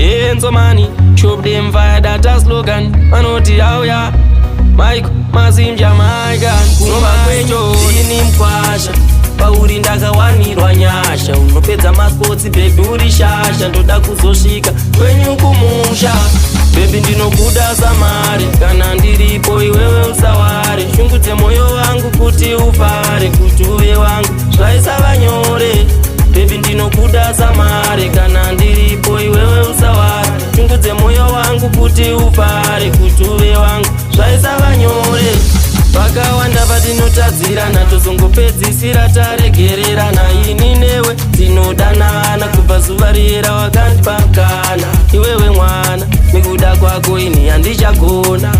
Enzomani, chop them fire, that a slogan. Vanoti auya Mike Mazim Jamaican. Kunova kwenyu ini mkwasha, pauri ndakawanirwa nyasha. Unopedza masports, baby, uri shasha. Ndoda kuzosvika kwenyu kumusha. Baby, ndinokuda samare. Kana ndiripo iwewe usaware. Shungu dzemoyo wangu kuti ufare, kuti uve wangu zvaisava nyore. Baby, ndinokuda samare. Kana ndiripo iwewe usaware. Shungu dzemoyo wangu kuti ufare, kuti uve wangu zvaisava nyore. Pakawanda patinotadzirana, tozongopedzisira taregererana. Ini newe tinodanana kubva zuva rira wakandipa mukana. Iwewe mwana, nekuda kwako ini handichagona.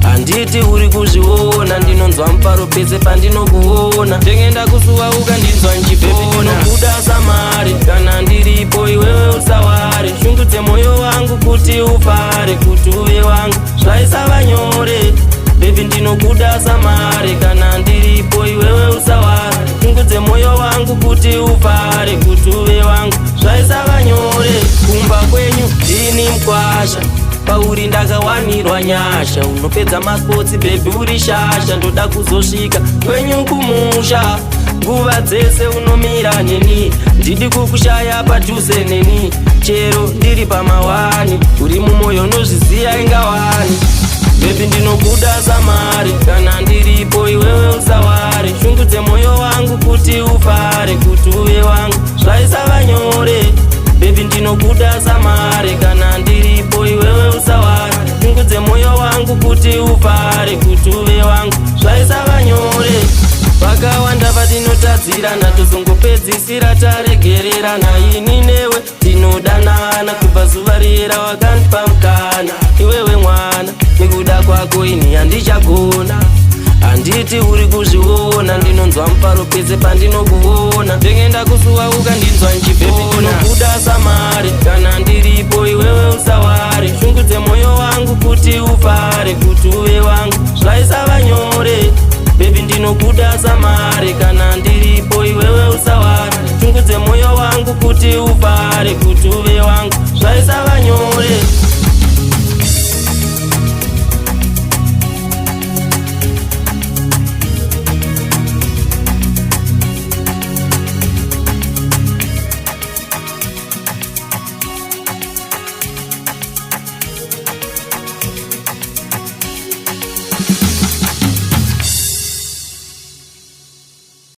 Handiti uri kuzviona? Ndinonzwa mufaro pese pandinokuona. Ndenge ndakusuwa ukandinzwa nchifona. Ndinokuda samare. Kana ndiripo iwewe usaware. Shungu dzemoyo wangu kuti ufare, kuti uve wangu zvaisava nyore. Baby, ndinokuda samare. Kana ndiripo iwewe usaware. Shungu dzemoyo wangu kuti ufare, kuti uve wangu zvaisava nyore. Kumba kwenyu ndini mkwasha, pauri ndakawanirwa nyasha. Unopedza masports, baby, uri shasha. Ndoda kuzosvika kwenyu kumusha. Nguva dzese unomira neni, ndidi kukushaya padhuze neni. Chero ndiri pamawani, uri mumwoyo, unozviziya ingawani. Baby, ndinokuda samare. Kana ndiripo iwewe usaware. Shungu dzemoyo wangu kuti ufare, kuti uve wangu zvaisava nyore. Baby, ndinokuda samare. Kana ndiripo iwewe usaware. Shungu dzemoyo wangu kuti ufare, kuti uve wangu zvaisava nyore. Pakawanda patinotadzirana, tozongopedzisira taregererana. Ini newe tinodanana kubva zuva rira wakandipa mukana. Iwewe mwana, nekuda kwako ini handichagona. Handiti uri kuzviona? Ndinonzwa mufaro pese pandinokuona. Ndenge ndakusuwa ukandinzwa nchifona. Ndinokuda samare. Kana ndiripo iwewe usaware. Shungu dzemoyo wangu kuti ufare, kuti uve wangu zvaisava nyore. Baby, ndinokuda samare. Kana ndiripo iwewe usaware. Shungu dzemoyo wangu kuti ufare, kuti uve wangu zvaisava.